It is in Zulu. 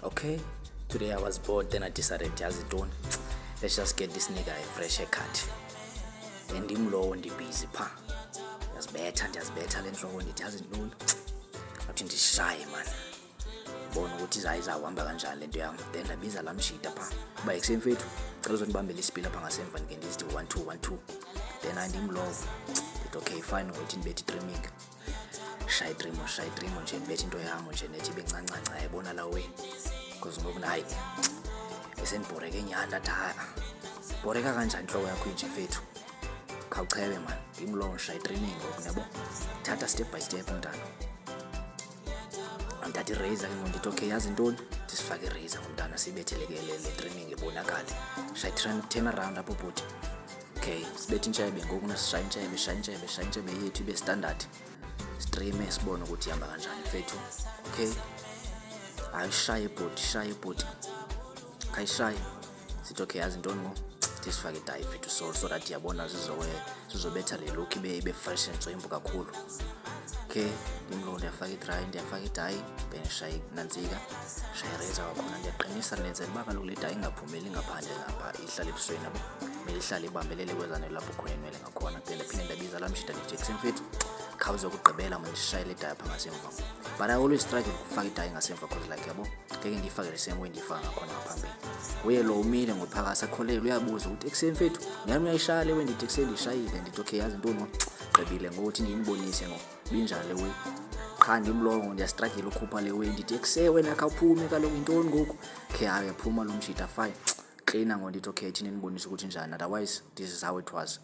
Okay, today I was bored, then I decided, yazi ntoni, let's just get this nigga a fresh haircut. Ndim lowo, ndibhizi phaa, ndiyazibetha, ndiyazibetha le ntloko. Ndithi, yazi ntoni, athi ndishaye mani, bona ukuthi izawuhamba kanjani le nto yam. Then ndabiza laa mshita phaa uba, ekuseni mfethu, cela uzondibambela isipili apha ngasemva, ndike ndizithi one two one two. Then andim lowo, ndithi, okay, fine, ngokuthi ndibethe i-trimming, shaya i-trim, shaya i-trim nje, ndibethe into yam nje nethi ibe ncancanca, yayibona la way, because ngoku hayi, besendibhoreke nyhani. Ndathi, hayi, bhoreka kanjani intloko yakho inje mfethu? Khawuchebe mani. Ndim lowo, ndishaya i-trimming ngoku, yabo, thatha step by step umntana. Andithatha i-razor ke ngoku, ndithi, okay, yazi ntoni, ndisifake i-razor ngomntana, siyibethele ke le trimming ibonakale. Shaya turn around apho bhuti. Okay, sibethe intshebe ngoku, nasishaya intshebe, shaya intshebe, shaya intshebe yethu ibe standard, sitrime, sibone ukuthi ihamba kanjani mfethu. Okay, hayi, shaye bhuti, shaye bhuti, khayishaye. Sithi, okay, yazi ntoni ngoku, ndisifake i-dye mfethu, so that yabona sizobetha le look ibe fresh, ntswembu kakhulu. Okay, ndimlo, ndiyafaka i-dry, ndiyafaka i-dye, then shaye nantsika, shaya i-razor kwakhona, ndiyaqinisa, ndenzela uba kaloku le dye ingaphumeli ngaphandle ngapha, ihlale ebusweni, yabo, kumele ihlale ibambelele kwezaa lapho khona inwele ngakhona. Then ndaphinde ndabiza laa mshita, ndithi, ekuseni mfethu, khawuze kugqibela mandishaye le dye apha ngasemva. But I always struggle ukufaka i-dye ngasemva, 'cause like, yabo, ngeke ndiyifake the same way ndiyifaka ngakhona ngaphambili. Uye lo umile ngophaka, asakholelwa, uyabuza ukuthi, ekuseni mfethu, nyhani uyayishaya le way? Ndithi, ekuseni, ndiyishayile. Ndithi, okay, yazi ntoni, gqibile ngokuthi ndiyinibonise ngoku binjani le way. Qha ndimlongo, ndiyastruggle ukhupha le way. Ndithi, ekuse wena, khawuphume kaloku, yintoni ngoku? Khe hayi, uyaphuma lo mjita, fine, klina ngoku. Ndithi, okay, thina ndibonise ukuthi njani, otherwise this is how it was.